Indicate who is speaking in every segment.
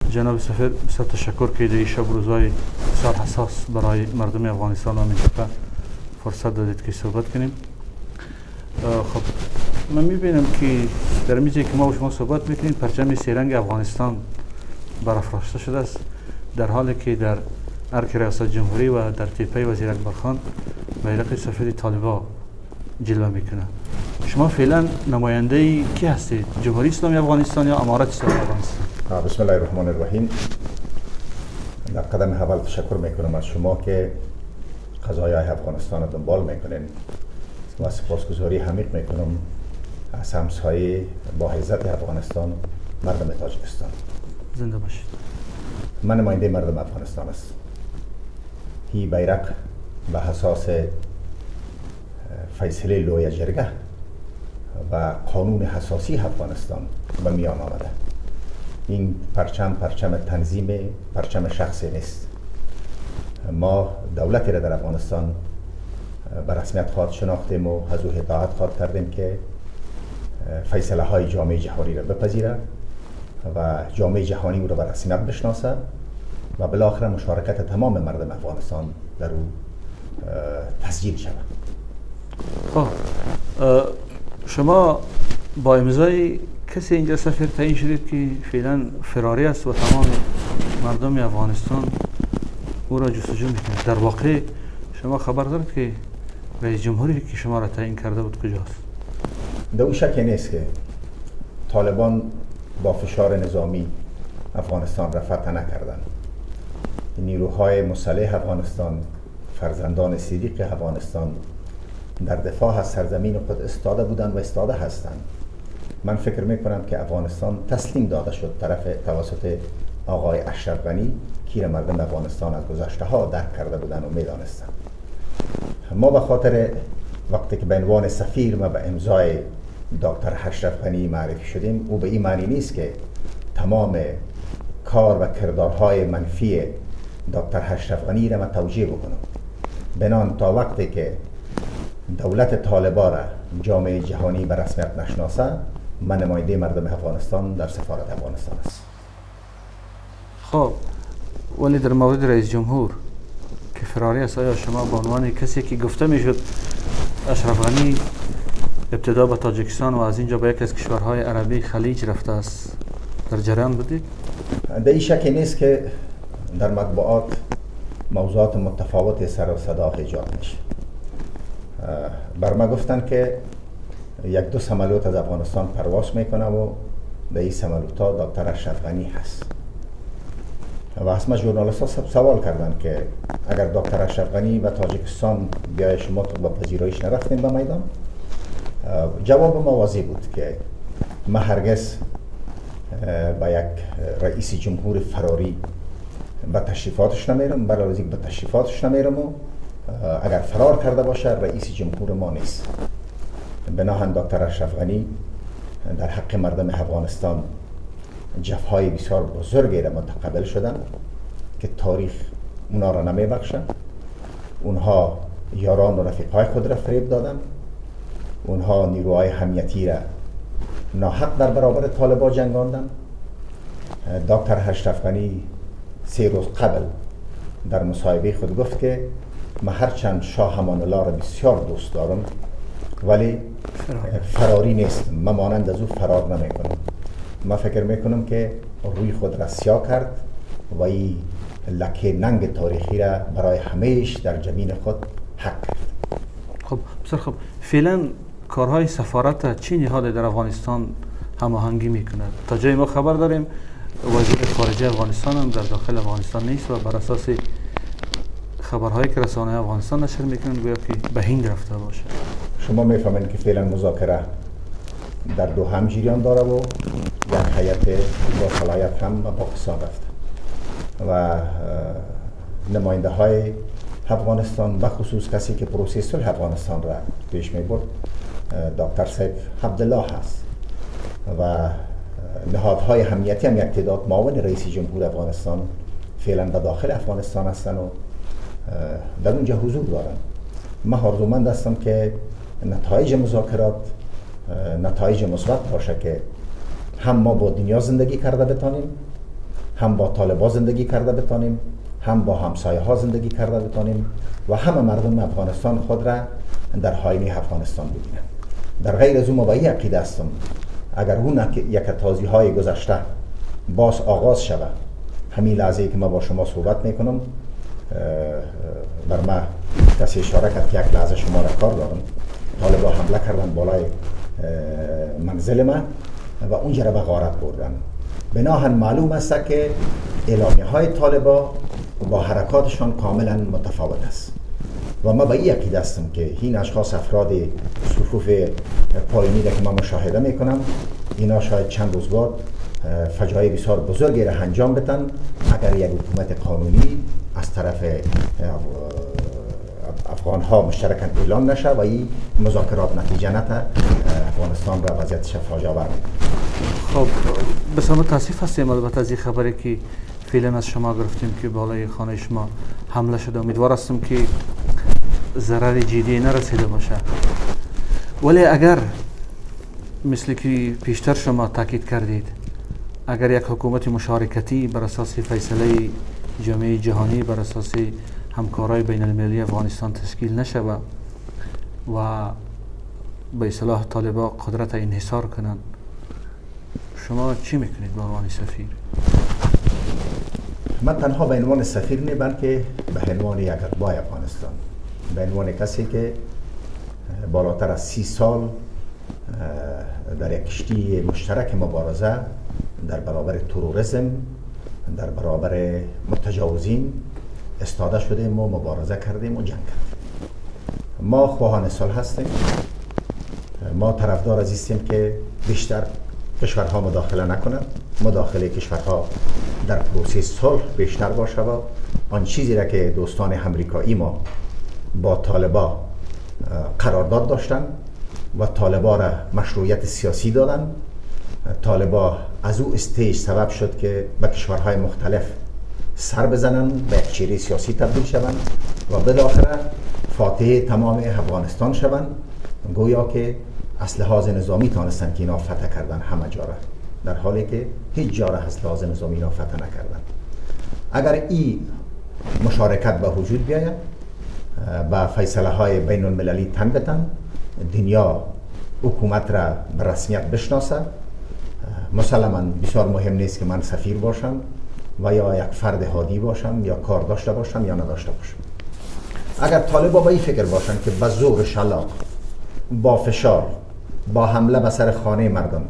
Speaker 1: جناب سفیر، بسیار تشکر که در شب روزهای بسیار حساس برای مردم افغانستان و منطقه فرصت دادید که صحبت کنیم. خب، من میبینم که در میزی که ما با شما صحبت میکنیم پرچم سه رنگ افغانستان برافراشته شده است، در حالی که در ارک ریاست جمهوری و در تیپه وزیر اکبر خان بیرق سفید طالبا جلوه میکنه. شما فعلا نماینده کی هستید؟ جمهوری اسلامی افغانستان یا امارت اسلامی افغانستان؟
Speaker 2: بسم الله الرحمن الرحیم. در قدم اول تشکر میکنم از شما که قضایای افغانستان دنبال میکنین و سپاسگزاری عمیق میکنم از همسایه با عزت افغانستان، مردم تاجیکستان.
Speaker 1: زنده باشید.
Speaker 2: من نماینده مردم افغانستان است. هی بیرق به اساس فیصله لویه جرگه و قانون اساسی افغانستان به میان آمده. این پرچم، پرچم تنظیم، پرچم شخصی نیست. ما دولتی را در افغانستان به رسمیت خواهد شناختیم و از او اطاعت خواهد کردیم که فیصله های جامعه جهانی را بپذیره و جامعه جهانی او را به رسمیت بشناسه و بالاخره مشارکت تمام مردم افغانستان در او تسجیل شود.
Speaker 1: خب، شما با امضای کسی اینجا سفیر تعیین شدید که فعلا فراری است و تمام مردم افغانستان او را جستجو میکنند. در واقع شما خبر دارید که رئیس جمهوری که شما را تعیین کرده بود کجاست؟
Speaker 2: در او شکی نیست که طالبان با فشار نظامی افغانستان را فتح نکردند. نیروهای مسلح افغانستان، فرزندان صدیق افغانستان در دفاع از سرزمین خود استاده بودند و استاده هستند. من فکر میکنم که افغانستان تسلیم داده شد طرف توسط آقای اشرف غنی که مردم افغانستان از گذشته ها درک کرده بودند و میدانستند. ما به خاطر وقتی که به عنوان سفیر ما به امضای دکتر اشرف غنی معرفی شدیم، او به این معنی نیست که تمام کار و کردارهای منفی دکتر اشرف غنی را ما توجیه بکنم. بنان تا وقتی که دولت طالبا را جامعه جهانی به رسمیت نشناسه، من نماینده مردم افغانستان در سفارت افغانستان است.
Speaker 1: خب، ولی در مورد رئیس جمهور که فراری است، آیا شما به عنوان کسی که گفته میشد اشرف غنی ابتدا به تاجیکستان و از اینجا به یکی از کشورهای عربی خلیج رفته است، در جریان بودید؟
Speaker 2: در این شکی نیست که در مطبوعات موضوعات متفاوت سر و صدا ایجاد میشه. بر ما گفتن که یک دو سملوت از افغانستان پرواز میکنه و در این سملوت ها دکتر اشرف غنی هست و از ما ژورنالیست ها سوال کردن که اگر دکتر اشرف غنی به تاجیکستان بیای، شما تو با پذیرایش نرفتین به میدان؟ جواب ما واضح بود که ما هرگز با یک رئیس جمهور فراری به تشریفاتش نمیرم. برای از به تشریفاتش نمیرم و اگر فرار کرده باشه، رئیس جمهور ما نیست. بناهن دکتر اشرف غنی در حق مردم افغانستان جفای بسیار بزرگی را متقبل شدن که تاریخ اونا را نمی بخشه. اونها یاران و رفیقای خود را فریب دادن. اونها نیروهای امنیتی را ناحق در برابر طالبا جنگاندن. دکتر اشرف غنی 3 روز قبل در مصاحبه خود گفت که من هرچند شاه امان الله را بسیار دوست دارم، ولی فراری نیست، من مانند از او فرار نمی کنم. من فکر میکنم که روی خود را سیاه کرد و این لکه ننگ تاریخی را برای همیش در جبین خود حک کرد.
Speaker 1: خب، بسیار خب. فعلا کارهای سفارت چی نهاد در افغانستان هماهنگی میکند؟ تا جای ما خبر داریم وزیر خارجه افغانستان هم در داخل افغانستان نیست و بر اساس خبرهایی که رسانه افغانستان نشر میکنن، گویا که به هند رفته باشه.
Speaker 2: شما میفهمید که فعلا مذاکره در دوحه هم جریان داره و یک هیئت با صلاحیت هم به پاکستان رفته و نماینده های افغانستان، به خصوص کسی که پروسه صلح افغانستان را پیش می برد، دکتر صاحب عبدالله هست و نهادهای امنیتی هم یک تعداد معاون رئیس جمهور افغانستان فعلا به داخل افغانستان هستن و در اونجا حضور دارن. من آرزومند هستم که نتایج مذاکرات نتایج مثبت باشه که هم ما با دنیا زندگی کرده بتانیم، هم با طالبا زندگی کرده بتانیم، هم با همسایه ها زندگی کرده بتانیم و همه مردم افغانستان خود را در حائمه افغانستان ببینند. در غیر از اون ما با این عقیده هستم اگر اون یک تازی های گذشته باز آغاز شود، همین لحظه که ما با شما صحبت میکنم بر ما کسی اشاره کرد که یک لحظه شما را کار دارم، طالبا حمله کردن بالای منزل ما و اونجا را به غارت بردن. بناهن معلوم است که اعلامیه های طالبا با حرکاتشان کاملا متفاوت است و ما به این عقیده هستم که این اشخاص افراد صفوف پایینی را که ما مشاهده میکنم، اینا شاید چند روز بعد فجایع بسیار بزرگی را انجام بدن اگر یک حکومت قانونی از طرف افغان ها مشترکاً اعلام نشه و این مذاکرات نتیجه نده، افغانستان را وضعیتش فاجعه بر میکنه.
Speaker 1: خب بسیار متاسف هستیم البته از این خبری که فعلا از شما گرفتیم که بالای خانه شما حمله شده. امیدوار هستم که ضرر جدی نرسیده باشه، ولی اگر مثل که پیشتر شما تاکید کردید، اگر یک حکومت مشارکتی بر اساس فیصله جامعه جهانی، بر اساس همکارای بین المللی افغانستان تشکیل نشوه و به اصطلاح طالبا قدرت انحصار کنند، شما چی میکنید به عنوان سفیر؟
Speaker 2: من تنها به عنوان سفیر نه، بلکه به عنوان یک اتباع افغانستان، به عنوان کسی که بالاتر از 30 سال در یک کشتی مشترک مبارزه در برابر تروریسم، در برابر متجاوزین استاده شدیم و مبارزه کردیم و جنگ کردیم. ما خواهان صلح هستیم، ما طرفدار از هستیم که بیشتر کشورها مداخله نکنند، مداخله کشورها در پروسه صلح بیشتر باشه و آن چیزی را که دوستان امریکایی ما با طالبا قرارداد داشتن و طالبا را مشروعیت سیاسی دادن، طالبا از او stage سبب شد که به کشورهای مختلف سر بزنن، به یک چهره سیاسی تبدیل شوند و بالاخره فاتح تمام افغانستان شوند. گویا که از لحاظ نظامی تانستن که اینا فتح کردن همه جا را، در حالی که هیچ جا را از لحاظ نظامی اینا فتح نکردن. اگر این مشارکت به وجود بیاید، به فیصله های بین المللی تن بدن، دنیا حکومت را به رسمیت بشناسه، مسلما بسیار مهم نیست که من سفیر باشم و یا یک فرد عادی باشم یا کار داشته باشم یا نداشته باشم. اگر طالبا با این فکر باشن که به زور شلاق، با فشار، با حمله به سر خانه مردم،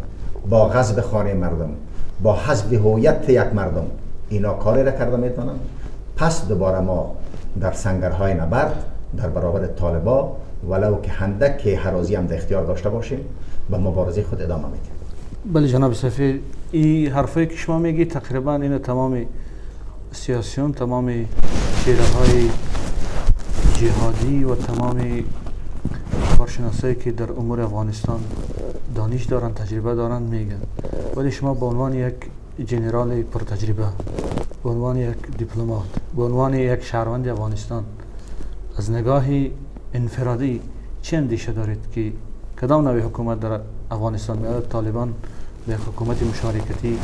Speaker 2: با غصب خانه مردم، با حذف هویت یک مردم اینا کاری را کرده میتونن، پس دوباره ما در سنگرهای نبرد در برابر طالبا ولو که هندک هرازی هم در اختیار داشته باشیم به مبارزه خود ادامه میدیم.
Speaker 1: بله جناب سفیر، این حرفایی که شما میگی تقریبا این تمام سیاسیون، تمام چهره‌های جهادی و تمام کارشناسایی که در امور افغانستان دانش دارن، تجربه دارن میگن، ولی شما به عنوان یک جنرال پرتجربه، به عنوان یک دیپلمات، به عنوان یک شهروند افغانستان، از نگاه انفرادی چه اندیشه دارید که کدام نوع حکومت در افغانستان میاد؟ طالبان به حکومت مشارکتی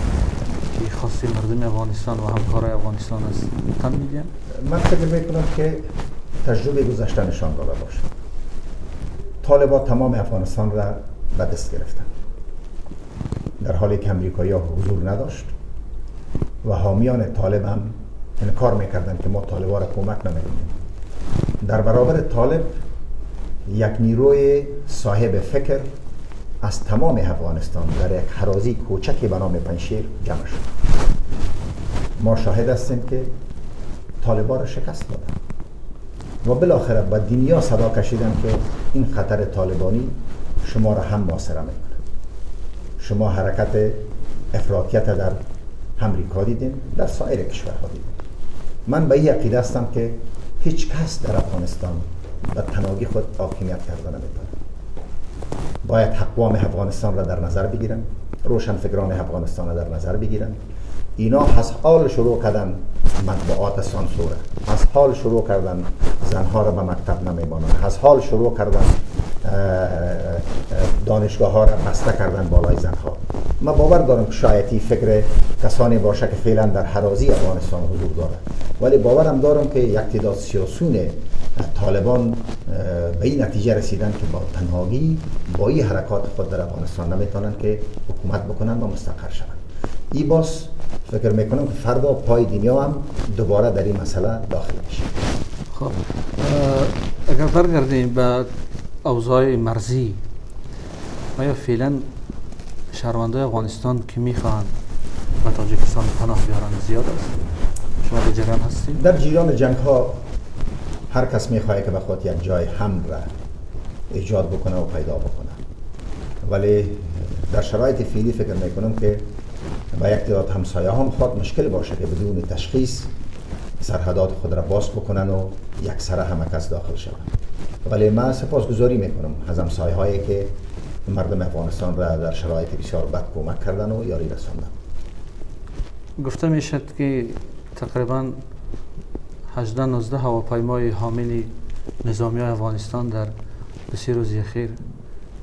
Speaker 1: که خاص مردم افغانستان و همکارای افغانستان است تن میدین؟
Speaker 2: من فکر میکنم که تجربه گذشته نشان داده باشه طالبان تمام افغانستان را به دست گرفتن، در حالی که امریکایی‌ها حضور نداشت و حامیان طالب هم انکار میکردند که ما طالبان را کمک نمیکنیم. در برابر طالب یک نیروی صاحب فکر از تمام افغانستان در یک حراضی کوچکی به نام پنجشیر جمع شد. ما شاهد هستیم که طالبان را شکست دادن و بالاخره با دنیا صدا کشیدن که این خطر طالبانی شما را هم محاصره میکنه. شما حرکت افراطیت در امریکا دیدین، در سایر کشورها دیدین. من به این عقیده هستم که هیچ کس در افغانستان به تناگی خود حاکمیت کرده نمیتونه. باید اقوام افغانستان را در نظر بگیرن، روشنفکران افغانستان را در نظر بگیرن. اینا از حال شروع کردن مطبوعات سانسوره، از حال شروع کردن زنها را به مکتب نمیبانن، از حال شروع کردن دانشگاه ها را بسته کردن بالای زنها. من باور دارم که شاید این فکر کسانی باشه که فعلا در حراضی افغانستان حضور داره، ولی باورم دارم که یک تعداد سیاسون طالبان به این نتیجه رسیدن که با تنهایی با این حرکات خود در افغانستان نمیتونن که حکومت بکنن و مستقر شوند. این باز فکر میکنم که فردا پای دنیا هم دوباره در این مسئله داخل میشه.
Speaker 1: خب اگر برگردیم به اوضاع مرزی، آیا فعلا شهروندای افغانستان که میخواهند به تاجیکستان پناه بیارن زیاد است؟ شما در جریان هستید؟
Speaker 2: در جریان جنگ ها هر کس میخواهد که به خود یک جای هم را ایجاد بکنه و پیدا بکنه، ولی در شرایط فعلی فکر میکنم که با یک تعداد همسایه هم خود مشکل باشه که بدون تشخیص سرحدات خود را باز بکنن و یک سره همه کس داخل شوند. ولی من سپاسگزاری میکنم از همسایه هایی که مردم افغانستان را در شرایط بسیار بد کمک کردن و یاری رساندن.
Speaker 1: گفته میشد که تقریبا 18-19 هواپیمای حامل نظامی افغانستان در 3 روز اخیر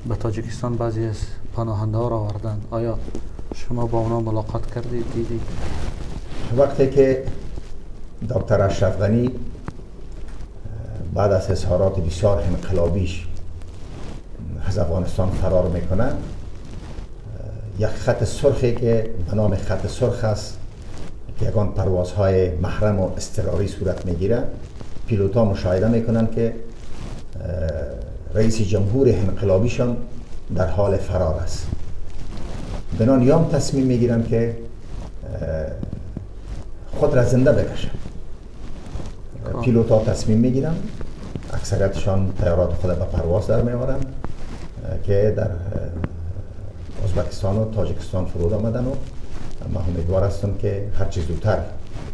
Speaker 1: به تاجیکستان بعضی از پناهنده ها را آوردند. آیا شما با اونا ملاقات کردید، دیدید؟
Speaker 2: وقتی که دکتر اشرف غنی بعد از اظهارات بسیار انقلابیش از افغانستان فرار میکنه، یک خط سرخی که به نام خط سرخ است که یگان پروازهای محرم و اضطراری صورت میگیره، پیلوتا مشاهده میکنن که رئیس جمهور انقلابیشان در حال فرار است. بنان یام تصمیم میگیرن که خود را زنده بکشن. پیلوتا تصمیم میگیرن، اکثریتشان طیارات خود به پرواز در میآورن که در ازبکستان و تاجیکستان فرود آمدن و من امیدوار هستم که هر چیز زودتر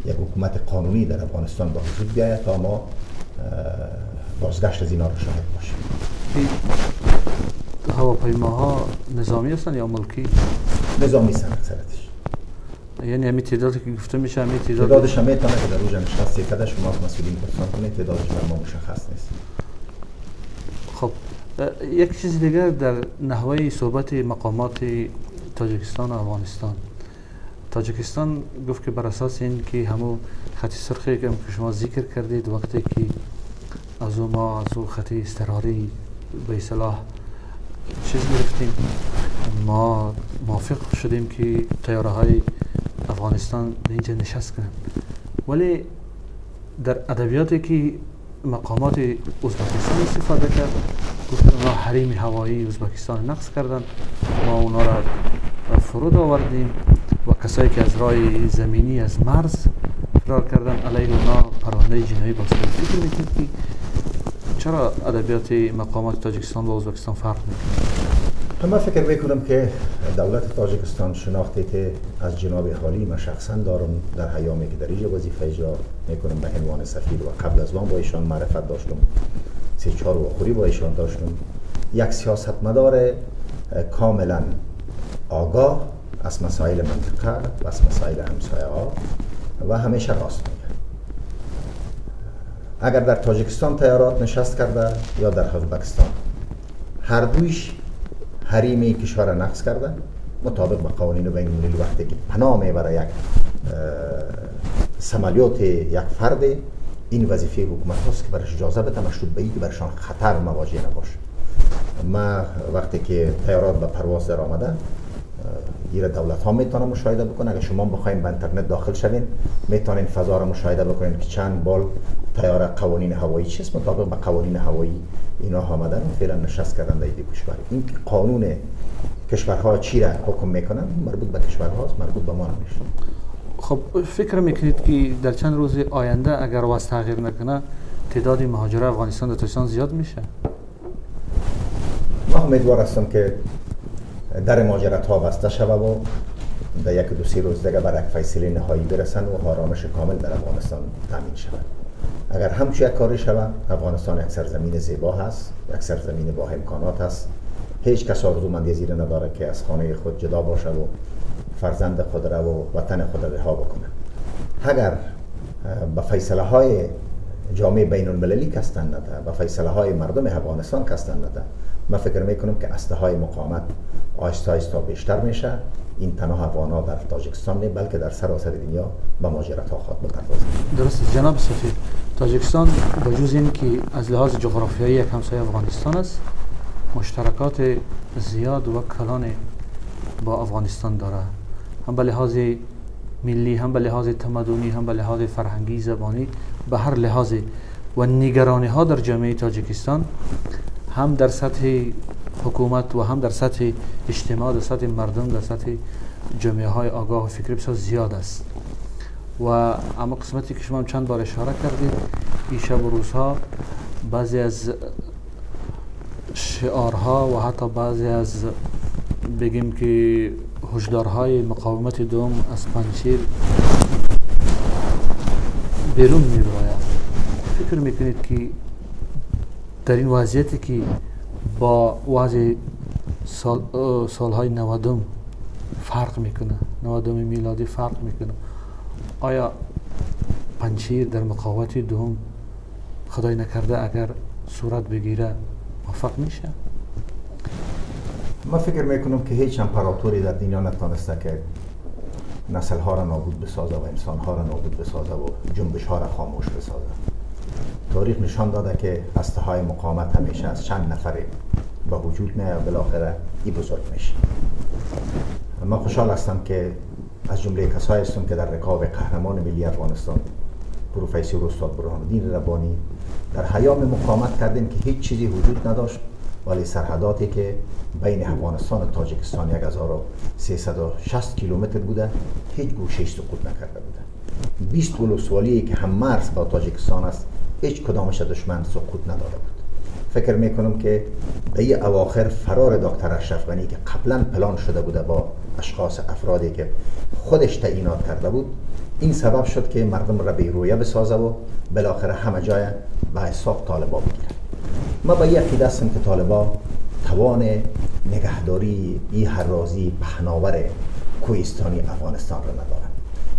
Speaker 2: یک حکومت قانونی در افغانستان به وجود بیاید تا ما بازگشت از اینا را شاهد باشیم.
Speaker 1: هواپیماها نظامی هستند یا ملکی؟
Speaker 2: نظامی هستند اکثرتش.
Speaker 1: یعنی همین تعدادی که گفته میشه همین
Speaker 2: تعدادش هم میتونه که در روز نشست کده شما از مسئولین پرسان کنید، تعدادش بر ما مشخص نیست.
Speaker 1: خب یک چیز دیگر در نحوه صحبت مقامات تاجیکستان و افغانستان، تاجیکستان گفت که بر اساس این که همو خط سرخی که شما ذکر کردید وقتی که از او ما از او خط اضطراری به اصطلاح چیز گرفتیم، ما موافق شدیم که طیاره های افغانستان اینجا نشست کنند، ولی در ادبیاتی که مقامات ازبکستان استفاده کرد گفت اونا حریم هوایی ازبکستان نقض کردند، ما اونا را فرود آوردیم و کسایی که از راه زمینی از مرز فرار کردن علیه اونا پرونده جنایی باز کردیم. فکر میکنید که چرا ادبیات مقامات تاجیکستان و ازبکستان فرق میکنه؟
Speaker 2: من فکر میکنم که دولت تاجیکستان شناختی که از جناب حالی من شخصا دارم در ایامی که در اینجا وظیفه اجرا میکنم به عنوان سفیر و قبل از آن با ایشان معرفت داشتم، 3-4 واخوری با ایشان داشتم، یک سیاستمدار کاملا آگاه از مسائل منطقه و از مسائل همسایه ها و همیشه راست میگه. اگر در تاجیکستان طیارات نشست کرده یا در ازبکستان، هر دویش حریم کشور نقض کرده مطابق با قوانین بین المللی. وقتی که پناه میبره یک سمالیات یک فرد، این وظیفه حکومت هاست که برش اجازه بده مشروط به این که برشان خطر مواجه نباشه. ما وقتی که طیارات به پرواز در آمده، ایره دولت ها میتونن مشاهده بکنن. اگه شما بخواین به اینترنت داخل شوین میتونین فضا را مشاهده بکنین که چند بال طیاره قوانین هوایی چیست، مطابق به قوانین هوایی اینا آمدن و فعلا نشست کردن در این کشور. این قانون کشورها چی را حکم میکنن مربوط به کشورهاست، مربوط به ما نمیشه.
Speaker 1: خب فکر میکنید که در چند روز آینده اگر وضع تغییر نکنه تعداد مهاجرای افغانستان در تاجیکستان زیاد میشه؟
Speaker 2: من امیدوار هستم که در مهاجرت ها بسته شود و در 1-2-3 روز دیگه بر یک فیصله نهایی برسن و آرامش کامل در افغانستان تامین شود. اگر همچون یک کاری شود، افغانستان یک سرزمین زیبا هست، یک سرزمین با امکانات هست. هیچ کس آرزومندی زیر نداره که از خانه خود جدا باشه و فرزند خود را و وطن خود را رها بکنه. اگر به فیصله های جامعه بین المللی کستن نده، به فیصله های مردم افغانستان کستن نده، من فکر میکنم که هسته های مقاومت آهسته آهسته بیشتر میشه. این تنها افغان‌ها در تاجیکستان نه، بلکه در سراسر دنیا به مهاجرت ها خواهد بپردازد.
Speaker 1: درست جناب سفیر، تاجیکستان با جز این که از لحاظ جغرافیایی یک همسایه افغانستان است، مشترکات زیاد و کلان با افغانستان داره، هم به لحاظ ملی، هم به لحاظ تمدنی، هم به لحاظ فرهنگی، زبانی، به هر لحاظ. و نگرانی ها در جامعه تاجیکستان هم در سطح حکومت و هم در سطح اجتماع، در سطح مردم، در سطح جامعه های آگاه و فکری بسیار زیاد است. و اما قسمتی که شما چند بار اشاره کردید، این شب و روزها بعضی از شعارها و حتی بعضی از بگیم که هشدارهای مقاومت دوم از پنجشیر بیرون می‌براید. فکر میکنید که در این وضعیتی که با وضع سالهای 90 فرق میکنه، 90 میلادی فرق میکنه، آیا پنجشیر در مقاومت دوم خدای نکرده اگر صورت بگیره موفق میشه؟
Speaker 2: من فکر میکنم که هیچ امپراتوری در دنیا نتانسته که نسل ها را نابود بسازه و انسان ها را نابود بسازه و جنبش ها را خاموش بسازه. تاریخ نشان داده که هسته های مقاومت همیشه از چند نفر به وجود میاد و بالاخره ای بزرگ میشه. من خوشحال هستم که از جمله کسایی هستم که در رکاب قهرمان ملی افغانستان پروفسور استاد برهان ربانی در ایام مقاومت کردیم که هیچ چیزی وجود نداشت، ولی سرحداتی که بین افغانستان و تاجیکستان 1360 کیلومتر بوده هیچ گوشه‌اش سقوط نکرده بوده. 20 ولسوالی که هم مرز با تاجیکستان است هیچ کدامش دشمن سقوط نداده بود. فکر میکنم که به این اواخر فرار دکتر اشرف غنی که قبلا پلان شده بوده با اشخاص افرادی که خودش تعیینات کرده بود، این سبب شد که مردم را بیرویه بسازه و بالاخره همه جای به حساب طالبا بگیره. ما با این عقیده هستم که طالبا توان نگهداری این حرازی پهناور کوهستانی افغانستان را ندارند.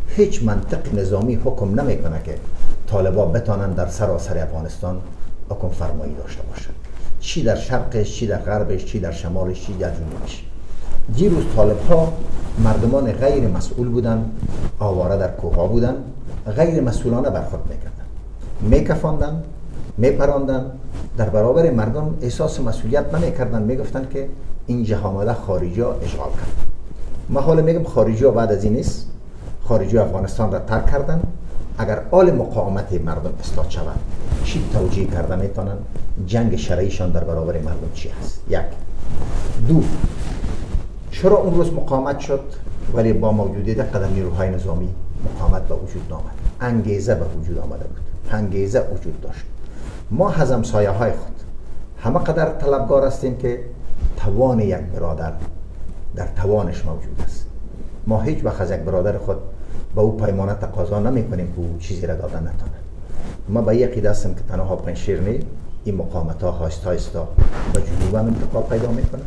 Speaker 2: هیچ منطق نظامی حکم نمیکنه که طالبا بتانند در سراسر افغانستان حکم فرمایی داشته باشند، چی در شرقش، چی در غربش، چی در شمالش، چی در جنوبش. دیروز طالب ها مردمان غیر مسئول بودند، آواره در کوه ها بودند، غیر مسئولانه برخورد میکردند، میکفاندند، میپراندند، در برابر مردم احساس مسئولیت نمیکردند، میگفتند که اینجا آمده خارجی ها اشغال کرد. ما حالا میگم خارجی ها بعد از این نیست، خارجی ها افغانستان را ترک کردند. اگر آل مقاومت مردم استاد شود چی توجیه کرده میتونن؟ جنگ شرعیشان در برابر مردم چی هست؟ یک. دو، چرا اون روز مقاومت شد ولی با موجودیت قدر نیروهای نظامی مقاومت به وجود نامد؟ انگیزه به وجود آمده بود، انگیزه وجود داشت. ما از همسایه های خود همه قدر طلبگار هستیم که توان یک برادر در توانش موجود است. ما هیچ وقت از یک برادر خود با او پیمانه تقاضا نمی کنیم که او چیزی را دادن نتانه. ما به یک عقیده هستیم که تنها پنجشیر نی، این مقاومت ها آهسته آهسته به جنوب هم انتقال پیدا میکنه،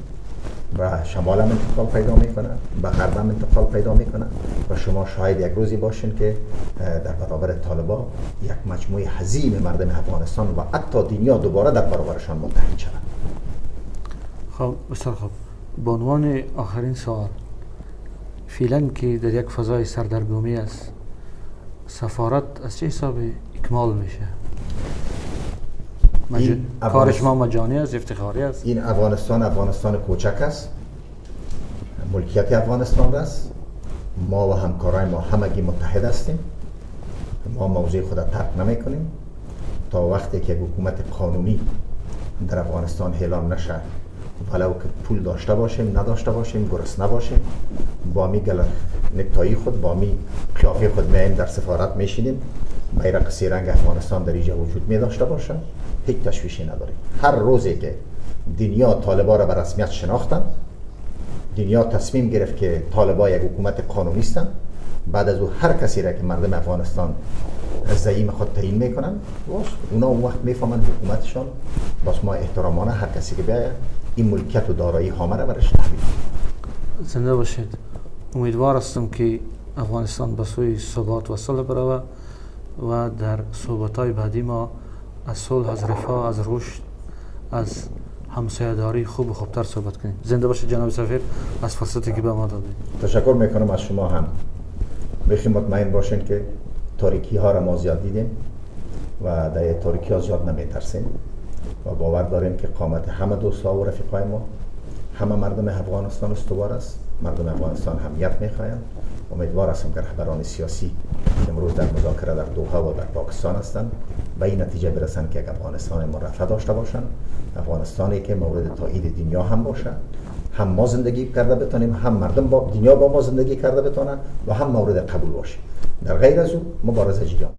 Speaker 2: به شمال هم انتقال پیدا میکنه، به غرب هم انتقال پیدا میکنه و شما شاید یک روزی باشین که در برابر طالبا یک مجموعه عظیم مردم افغانستان و حتی دنیا دوباره در برابرشان متحد شوند.
Speaker 1: خب بسیار خوب، به عنوان آخرین سوال، فعلا که در یک فضای سردرگمی است، سفارت از چه حساب اکمال میشه؟ کارش ما مجانی است، افتخاری است.
Speaker 2: این افغانستان افغانستان کوچک است، ملکیت افغانستان است. ما و همکارای ما همگی متحد هستیم. ما موضوع خود را ترک نمی کنیم تا وقتی که حکومت قانونی در افغانستان اعلام نشه، ولو که پول داشته باشیم نداشته باشیم، گرسنه نباشیم، با می گل نکتایی خود، با می قیافه خود میایم در سفارت میشینیم، بیرق سه رنگ افغانستان در اینجا وجود می داشته باشه، هیچ تشویشی نداریم. هر روزی که دنیا طالبا را به رسمیت شناختن، دنیا تصمیم گرفت که طالبا یک حکومت قانونی هستند، بعد از او هر کسی را که مردم افغانستان زعیم خود تعیین میکنن، اونا اون وقت میفهمند حکومتشان. باز ما احترامانه هر کسی که بیاید این ملکیت و دارایی هامه را برش تحویل.
Speaker 1: زنده باشید. امیدوار هستم که افغانستان به سوی ثبات و صلح برود و در صحبت‌های بعدی ما از صلح، از رفاه، از رشد، از همسایه‌داری خوب و خوبتر صحبت کنیم. زنده باشید جناب سفیر از فرصتی که به ما دادید.
Speaker 2: تشکر میکنم از شما هم. بخی مطمئن باشین که تاریکی ها را ما زیاد دیدیم و در تاریکی ها زیاد نمیترسیم و باور داریم که قامت همه دوست‌ها و رفیقای ما، همه مردم افغانستان استوار است. مردم افغانستان همیت میخواهند. امیدوار هستم که رهبران سیاسی امروز در مذاکره در دوحه و در پاکستان هستند به این نتیجه برسند که یک افغانستان مرفه داشته باشند، افغانستانی که مورد تایید دنیا هم باشه، هم ما زندگی کرده بتانیم، هم مردم با دنیا با ما زندگی کرده بتانند و هم مورد قبول باشه. در غیر از او مبارزه جریان